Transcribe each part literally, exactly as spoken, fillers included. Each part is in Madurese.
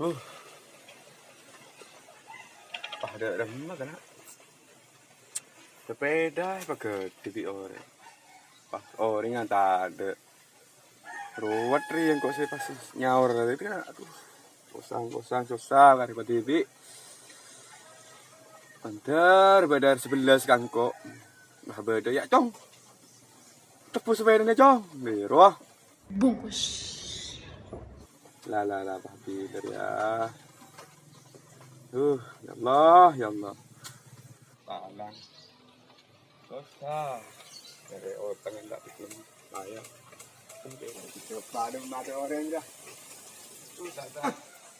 Huh. Pas dâ' remma kana. Sepèda pagâdhi bi' orèng. Pas orèng tadâ'. Ruwet rè engko' sè pas nyaor tadi kan, aduh. Kosang, kosang, sossa karè padibi'. Bandar, bandar sebelas kangko'. Wah, bâdâ ya, Cong. Tebbhu sepèdana, Cong. Biro, ah. Bungkus. La, la, la, Pak Binder ya. Duh, ya Allah, ya Allah. Palang. Susah. Nyarè otang enggak bikin payah. Coba dong, ada orang ya. Susah, ta.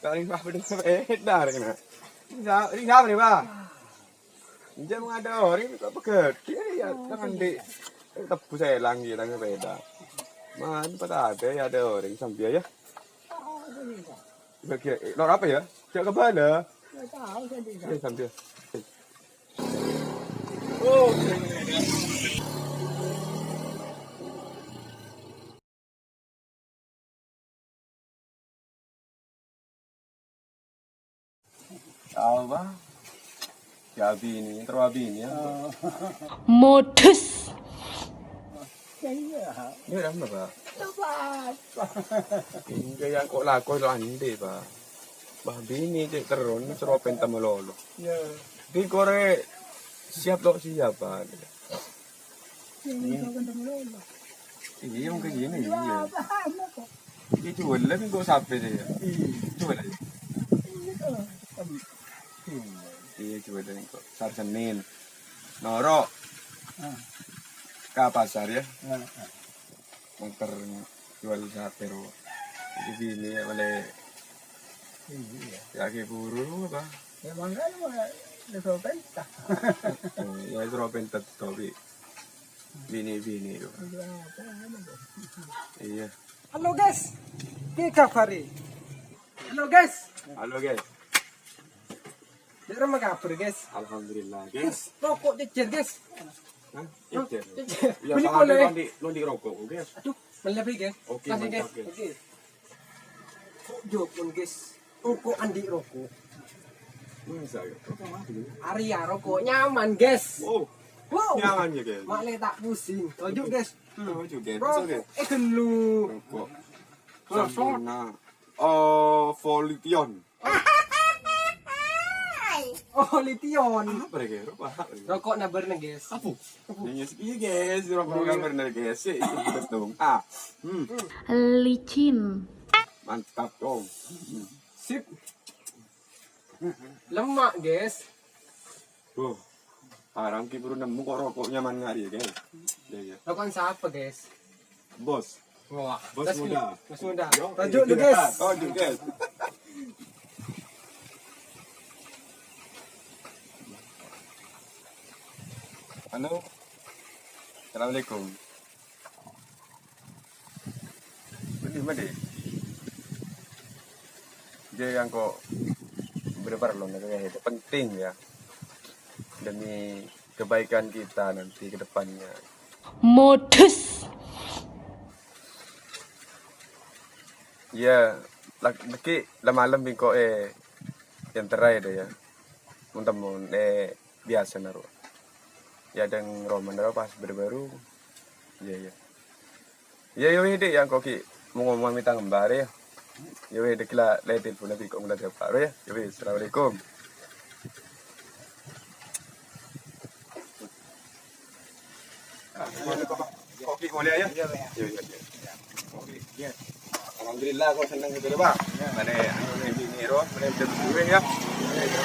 Kali Pak Binder sepèda, rè, kena. Ini siapa, ini siapa nih, Pak? Enjâ' mon adâ' orèng kok pagâdhi ya, tangan di'. Tebbhu sèlang ya, tangan sepèda. Man, pas adâ' ya adâ' orèng, sampèyan ya. Bagi, eh, lor apa ya? Jâ' kabâlâ. Ya, sampèyan. Oh, apa? Ya, abinè, terro abinè, ya. Modus. Iya. Ini berapa, Pak? Coba. Ini yang kok laku lo andi, Pak. Bah, bini cek terus, ini suruh pentem lolo. Iya. Di kore siap lo siap, Pak. Iya, mungkin gini, iya. Ini jual lagi kok sampai deh ya. Jual aja. Iya, jual lagi kok. Sar Senin. Noro. Ke pasar ya. Muter jual sate ro. Jadi bini ya boleh. Iya. Ya ke buru apa? Ya, makanya mau ya, ya, suruh pentas. Ya, suruh pentas, tapi bini-bini itu. Iya. Halo, guys. Ini kabar. Halo, guys. Halo, guys. Ini apa kabar, guys? Alhamdulillah, guys. Guys, rokok cecer, guys. Hah? Cecer. Cecer. Ya, beli boleh. Nanti, nanti rokok, guys. Aduh, melebihi, guys. Oke, mantap, guys. Oke. Kok jawab pun, guys. Rokok andi' rokok. Masa ya? Rokok apa dulu? Arya rokok nyaman, guys. Oh. Wow. Nyaman ya, guys. Mak le tak pusing. Ojo, guys. Ojo, guys. Rokok. Eh, gelu. Rokok. Sampurna. Oh, Volition. Oh, Lition. Apa ya, guys? Rokok apa ya? Rokok nabar nih, guys. Apa? Iya, guys. Rokok nabar nih, guys. Iya, betul. Ah. Hmm. Licin. Mantap, Cong. Sip. Lemak, guys. Wah, arang ki buru nemu kok rokok nyaman ngari ya, guys. Iya, iya. Rokokan siapa, guys? Bos. Wah, bos muda. Bos muda. Yo, tajuk lu, guys. Tajuk, guys. Halo. Assalamualaikum. Bener, bener. Dia yang kok bener-bener loh, itu penting ya. Demi kebaikan kita nanti ke depannya. Modus. Ya, lagi la malem bingko eh yang terai deh ya. Mon-, mon, eh, biasa naro. Ya, deng Roman naro pas baru-baru. Iya, iya. Iya, iya, iya, Dik, yang koki mau ngomong minta ngembare ya. Iya, iya, Dik, la, le telepon lagi kok mulai dapat ya. Iya, iya, assalamualaikum. Kopi kuliah ya? Iya, iya. Iya, iya, iya. Kopi, iya. Alhamdulillah, kok seneng gitu, Pak. Iya. Mana anu nih, bini ro, mana bisa dulu ya. Iya, iya.